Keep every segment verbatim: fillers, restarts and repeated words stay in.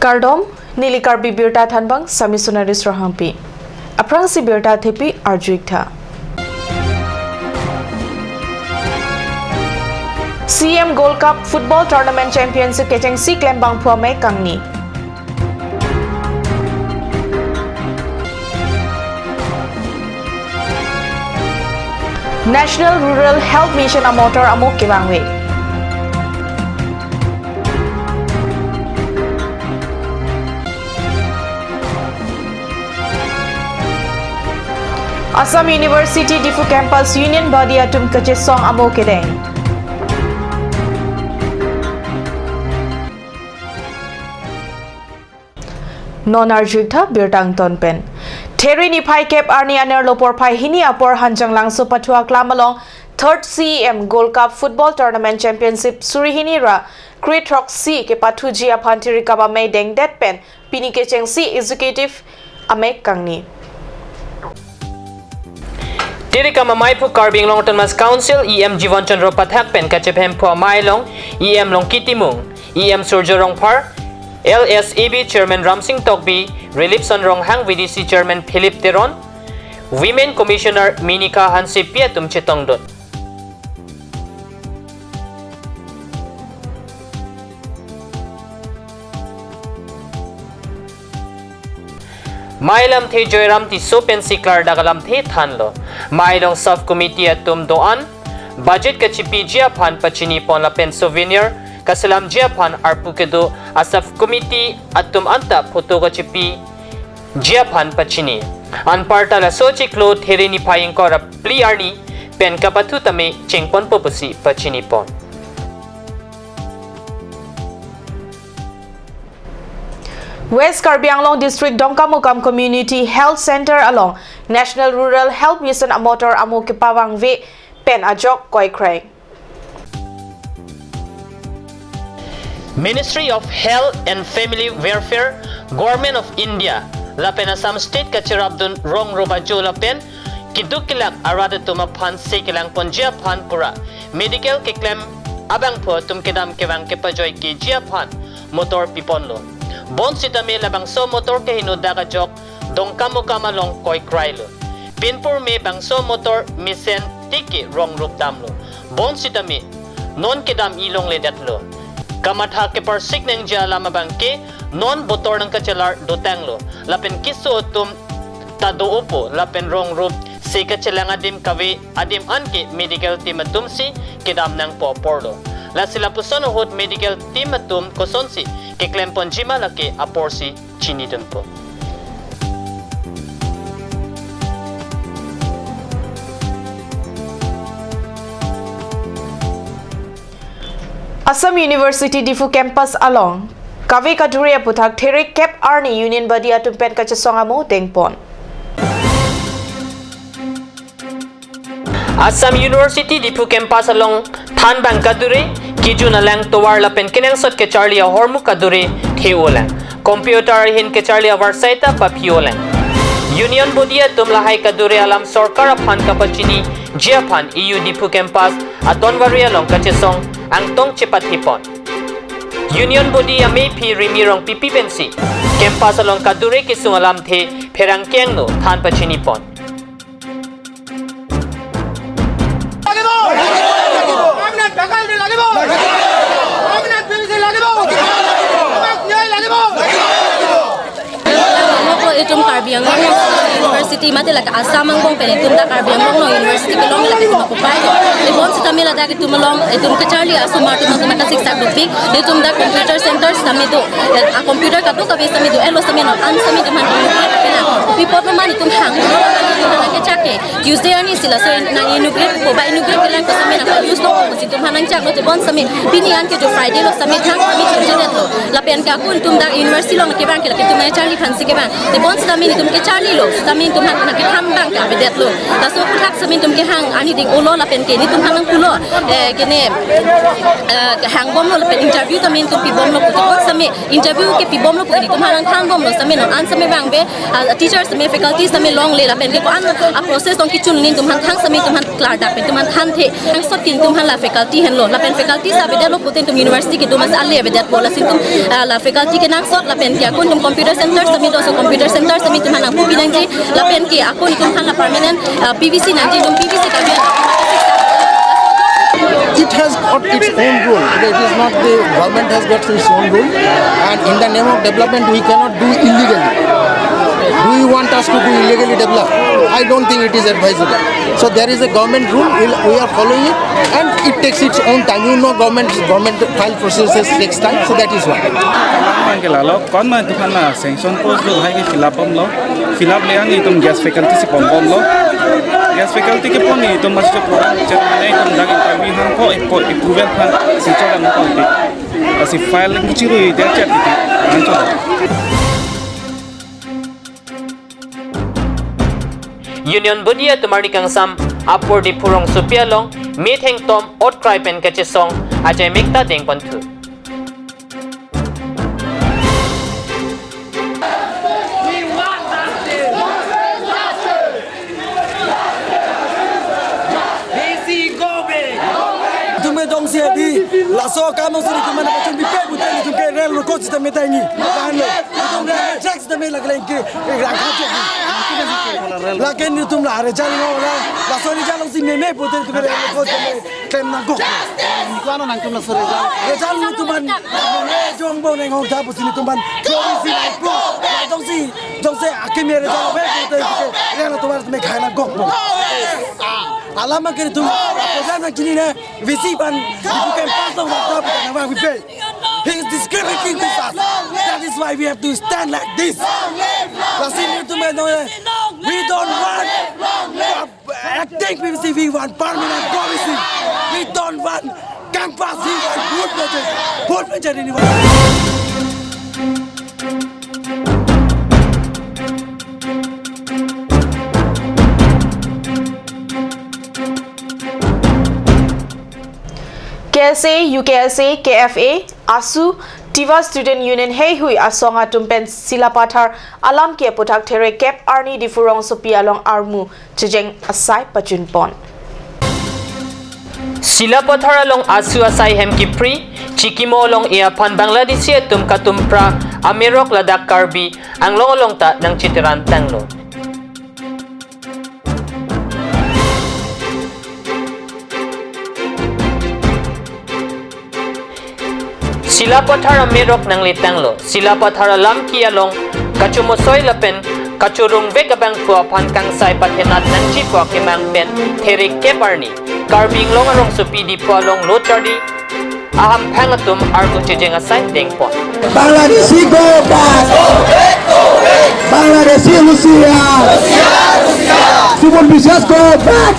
Kardom, neli Karbi Birta thanbang Sami Sonaris Rohangpi. Aphrangsi birta thepi arju-ik tha. C M Gold Cup Football Tournament Championship kechengsi klembangphu amei kangni. National Rural Health Mission amotor amo kevangve. Assam University Diphu Campus Union Body atum kachesong amo kedeng. Non arju-ik tha birta angton pen. There niphai kep arni anerlo porphai hini apor Hanjanglangso pathu aklam along Third C M Gold Cup Football Tournament Championship suri hini ra kre throksi kepathuji aphan thirikap amei dengdet pen pini kechengsi executive amei kangni. Thirikap ameiphu Karbi Anglong Autonomous Council E M Jivan Chandra Pathak pen kachephemphu amei along E M Longki Timung, E M Surjya Rongphar, L S A B Chairman Ramsing Tokbi, Rilipson Ronghang, V D C Chairman Philip Teron, Women Commissioner Minika Hansepi atum chetongdun. Mei lamthe Joyram Tisso pensi klardak alamthe thanlo. Mei along sub committee atum do-an budget kachepiji aphan pachinipon lapen souvenir kaselamji aphan arpu kedo a sub committee atum anta photo kachepiji aphan pachini. Anparta laso chiklo There niphai ingkoi ra phli arni pen kapathu tame chengponpo pusi pachinipon. West Karbi Anglong District Dongkamukam Community Health Center along National Rural Health Mission amotor amo kepavangve pen ajok koikrei. Ministry of Health and Family Welfare, Government of India lapen Assam State kacherapdun rong rup ajo lapen keduk kelak arat atum aphan se kelangponji aphan pura medical keklem abangphu atum kedam kevang kepajoikeji aphan motor piponlo. Bonsitame labangso motor kehingno dak ajok Dongkamukam along koikrailo. Pinpur me bangso motor mesen tike rong rup damlo. Bonsitame non kedam-i longledetlo. Kamatha keparsik nangji alam abangke non botor nangkachelar dotanglo. Lapen keso atum ta do-opo lapen rong rup se kachelang adim kave adim anke medical team atumsi kedam nangpo aporlo. Lasi lapuson ahut medical team atum kosonsi keklemponjima lake aporsi chinidunpo. Assam University Diphu Campus along kave kadure aputhak There kep arni Union Body atum pen kachesong amo dengpon. Assam University Diphu Campus along thanbang kadure, kejun alang tovar lapen kenangsot kecharli ahormu kadure the-olang. Computer ahin kecharli avarsai ta paphi-olang. Union Body atum lahai kadure alam sorkar aphan kapachiniji aphan E U Diphu Campus atonvari along kachesong angtong chepathipon. Union Body ameiphi Rimi Rongpipi pensi campus along kadure kesung alamthe pherangke angno than pachinipon. Itum Karbi Anglong University mate lake Assam angbong pen itum dak Karbi Anglong along university kelong lake itum ako pai. Ibon sitame ladak itum along itum kecharli asomar atum nangtum kasiksak dopik. Itum dak computer center sitame do. A computer kadokave sitame do. Elo sitame non an sitame itum han inugrate kena. Pipot naman itum hang. Itum han kechak ke. Tuesday arni si laso nang-inugrate ko ba inugrate kelang ko sitame nang use lo ko si itum han nangchak lo te bonsitame pini anke jo Friday lo sitame thang sitame chojinetlo. Lapen ke ako itum dak university along kevang ke lake itum charli aphansi kevang. Te bonsitame itum kecharlilo. Sitame itum han nangkethambang ke avedetlo. Laso aputhak sitame itum kehang arni ding-olo lapen ke nelitum han nangpulo. Eh, kene, eh, hangbomlo lapen interview tame itum pibomlo pu te bonsitame interview ke pibomlo pu nelitum han nangthanbomlo sitame non an sitame vangve, ah, teachers sitame faculties sitame longle lapen ke ko-an ap- Process tong kichun ning tum han thang sami tum han klardak pen tum han thanthe. Nangsot kin tum han la faculty henlo. Lapen faculty sa avedet lo pute tum university kedo mas ale avedet po. Lasi tum, ah, la faculty kenangsot lapen ke akun tum computer center sami do, so computer center sami tum han nangpupi nangji. Lapen ke akun tum han la permanent, ah, P V C nangji, tum P V C kami. It has got its own rule. It is not the government has got its own rule. And in the name of development, we cannot do illegally. Do you want us to do illegally develop? I don't think it is advisable. So there is a government rule. We, we are following it, and it takes its own time. You know, government government file processes takes time. So that is why. Kalang man ke lalo, kon man tu kan na sanction post do hai ke fill up bomlo. Fill up le an itum guest faculty si pon bomlo. Guest faculty kepon itum mas tu program chairman itum dak interview hangko ipo approval kan si chola mo konti. Asi file ni chiru dia chat itu. Ancho. Union Body atum arni kangsam apor Diphu rongsopi along metheng tom otkrai pen kachesong ajai mekta dengponthu. Tume dong si adi, laso akam si tume na kacung pipe pute tume ke rel rokok sita meta ini. Tahan lo. Tume rel reject sita meta lagi lagi. Rangkhat je. Lagi ni tume la reject lo la. Laso reject lo si meme pute tume rel rokok sita meta klem nangkok. Ko ano nangtum laso reject? Reject lo tuman. Jong bo neng hong thapu si tuman. Jong si, jong si, jong si akim reject lo pute tume rel tuman tume khai nangkok. Alam ke tum program na chini na V C ban ibu campus lo waktu apa na wang V P. He is discriminating to us. That is why we have to stand like this. Lasi ni tum no, we don't want acting P V C, we want permanent policy. We don't want campus, we want full project. Full project ini. K S A, U K S A, K F A, ASU, Tiwa Student Union heihui asong atum pen Silapathar alam ke aputhak therekep arni Diphu rongsopi along armu chejeng asai pachunpon. Silapathar along ASU asai hem kiphri, chikimo along e aphan Bangladeshi atum katumpra amerok ladak Karbi Anglong along ta nangchiteran tanglo. Silapathar amerok nangle tanglo. Silapathar alam ke along kachomosoi lapen kachorungvek abangphu aphan kangsai pathenat nangji pu akemang pen therekep arni Karbi Anglong arongsopi Diphu along lo charli ahamphang atum armu chejeng asai dengpon. Bangladeshi go back! Bangladeshi হুঁশিয়ার! সুমন বিশ্বাস go back!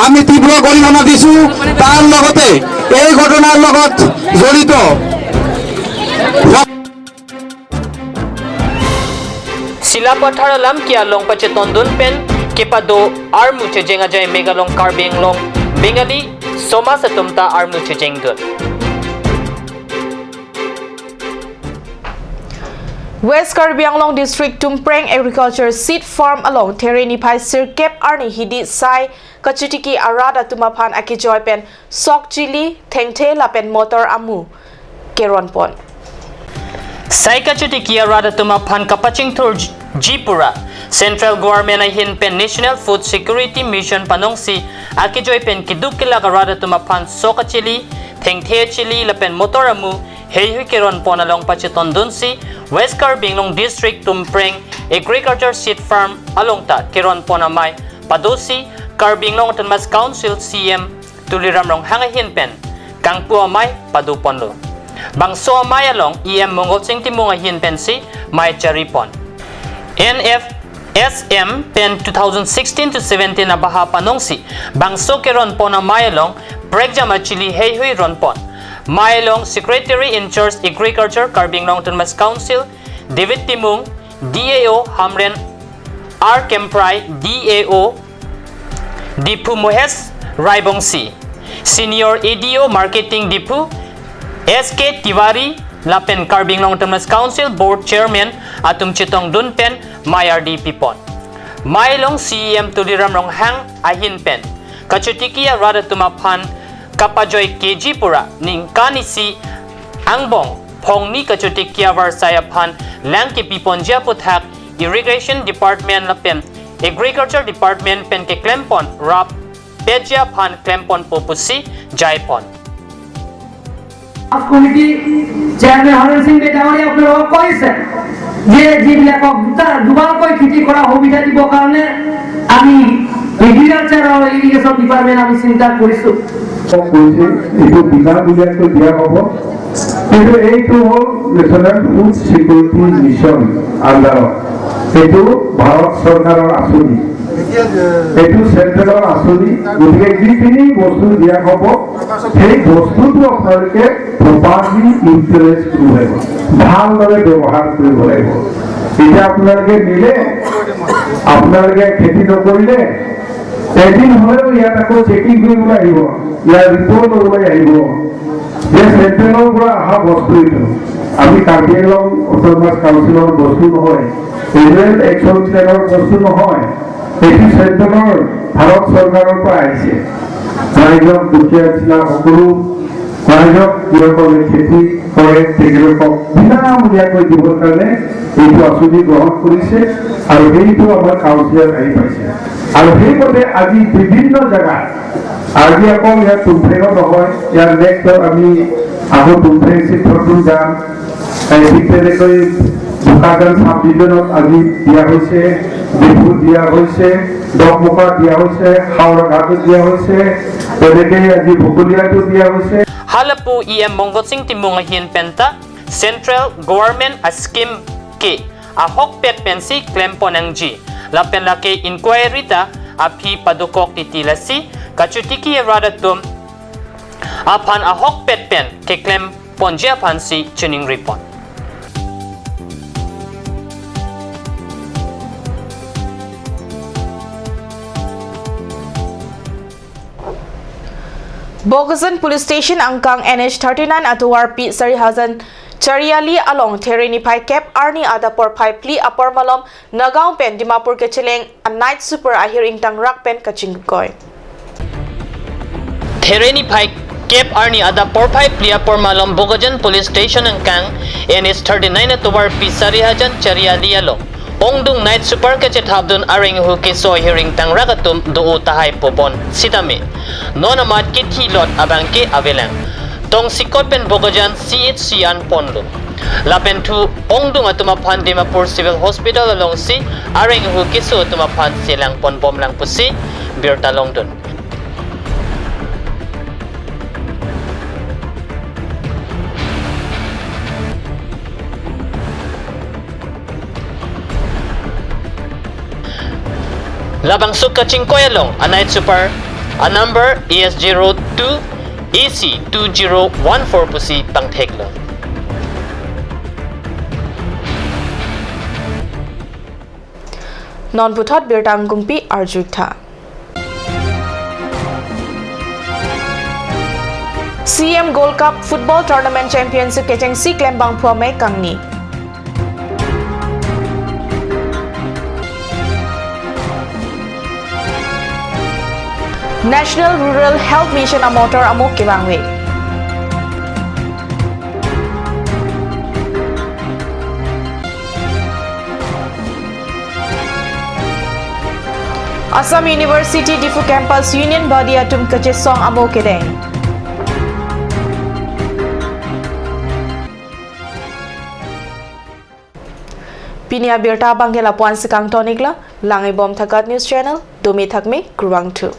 আমি তীব্র গরিহণা দিছো তার লগতে এই ঘটনার লগত জড়িত Silapathar alam ke along pachetondun pen kepado armu chejeng ajai mek along Karbi Anglong Bengali somaj atum ta armu chejengdun. West Karbi Anglong District Tumpreng Agriculture Seed Farm along there niphai sirkep arni hidi sai kachotiki arat atum aphan akejoi pen sok chili, thengthe lapen motor amu keronpon. Sai kachotiki arat atum aphan kapachingthurji pura Central Government ahin pen National Food Security Mission panongsi akejoi pen keduk kelak arat atum aphan sok achili, thengthe achili lapen motor amu heihui keronpon along pachetondunsi West Karbi Anglong District Tumpreng Agriculture Seed Farm along ta keronpon amei padosi Karbi Anglong Autonomous Council C E M Tuliram Ronghang ahin pen kangpu amei padoponlo. Bangso amei along E M Mongol Sing Timung ahin pensi mei charipon. N F S M pen two thousand sixteen to seventeen abaha panongsi bangso keronpon amei along prekjam achili heihui ronpon. Mei along Secretary in Charge Agriculture Karbi Anglong Autonomous Council David Timung, D A O Hamren R Kemprai, D A O Diphu Mohesh Raibongsi, Senior A D O Marketing Diphu S K Tiwari lapen Karbi Anglong Autonomous Council Board Chairman atum chetongdun pen mei ardi pipon. Mailong C E M Tuliram Ronghang ahin pen kachotiki arat atum aphan kapajoi keji pura ningkan isi angbong phongni kachotiki avarsai aphan lang kepiponji aputhak Irrigation Department lapen Agriculture Department pen keklempon rap peji aphan klemponpo pusi jaipon. Committee chairman Haren Singh বেটাৱাৰী আপোনালোকক কৈছে যে যিবিলাকক দুটা দুবাৰকৈ খেতি কৰা সুবিধা দিবৰ কাৰণে আমি এগ্ৰিকালচাৰ আৰু ইৰিগেশ্যন ডিপাৰ্টমেণ্ট আমি চিন্তা কৰিছো। কৈছে এইটো বিনামূলীয়াকৈ দিয়া হ'ব, কিন্তু এইটো হ'ল নেশ্যনেল ফুড ছিকিউৰিটি মিছন আণ্ডাৰত, এইটো ভাৰত চৰকাৰৰ আঁচনি। এইটো চেণ্ট্ৰেলৰ আঁচনি। গতিকে যিখিনি বস্তু দিয়া হ'ব, সেই বস্তুটো আপোনালোকে প্ৰপাৰলি ইউটিলাইজ কৰিব লাগিব, ভালদৰে ব্যৱহাৰ কৰিব লাগিব। এতিয়া আপোনালোকে নিলে, আপোনালোকে খেতি নকৰিলে, এদিন হ'লেও ইয়াত আকৌ চেকিং কৰিবলৈ আহিব, ইয়াৰ ৰিপৰ্ট ল'বলৈ আহিব যে চেণ্ট্ৰেলৰ পৰা অহা বস্তু এইটো। আমি কাৰ্বি আংলং অট'নমাছ কাউন্সিলৰ বস্তু নহয়, ৰুৰেল একশ্যন প্লেনৰ বস্তু নহয়, এইটো চেণ্ট্ৰেলৰ, ভাৰত চৰকাৰৰ পৰা আহিছে। ৰাইজক, দুখীয়া নিচিনা সকলো ৰাইজক, যিসকলে খেতি কৰে, তেখেতলোকক বিনামূলীয়াকৈ দিবৰ কাৰণে এইটো আঁচনি গ্ৰহণ কৰিছে আৰু সেইটো আমাৰ কাউন্সিলত আহি পাইছে। আৰু সেইমতে আজি বিভিন্ন জেগাত, আজি অকল ইয়াত তুমফ্ৰেঙত নহয়, ইয়াৰ নেক্সট আমি আকৌ তুমফ্ৰেং চিত্ৰটো যাম। এই ঠিক তেনেকৈ বোকাজান চাব ডিভিজনত আজি দিয়া হৈছে, ডিফুত দিয়া হৈছে, ডকমোকাত দিয়া হৈছে, হাওৰাঘাটত দিয়া হৈছে, তেনেকৈ আজি বকলিয়াতো দিয়া হৈছে। Halapu E M Mongot Sing Timung ahin penta Central Government a scheme ke ahokpet pensi klempon nangji lapen lake inquiry ta aphi padokok titi, lasi kachotiki arat atum aphan ahokpet pen keklemponji aphansi chiningripon. Bokajan Police Station angkang N H thirty-nine atovarpi Sarihajan Chariali along There niphai kep arni adap porphai phli apor malom Nagaon pen Dimapur kacheleng a night super ahir ingtangrak pen kachingkoi. There niphai kep arni adap porphai phli apor malom Bokajan Police Station angkang N H thirty-nine atovarpi Sarihajan Chariali along ongdung night super kachethapdun areng ahu keso ahir ingtangrak atum do-o tahai pupon sitame non amat kethilot abangke avelang. Tongsekot pen Bokajan C H C anponlo. Lapen thu ongdung atum aphan Dimapur Civil Hospital alongsi areng ahu keso atum aphan selangponbomlang pusi birta longdun. Labangso kachingkoi along a night super a number A S zero two A C two zero one four pusi pangtheklo. Non puthot birta angkungpi arjutha. C M Gold Cup Football Tournament Championship kechengsi klembangphu amei kangni. National Rural Health Mission amotor amo kevangve. Assam University Diphu Campus Union Body atum kachesong amo kedeng. Pini abirta abangke lapu-ansi kangton-iklo, lang-ibom tha Gat News Channel, dome thakme, kurvangthu.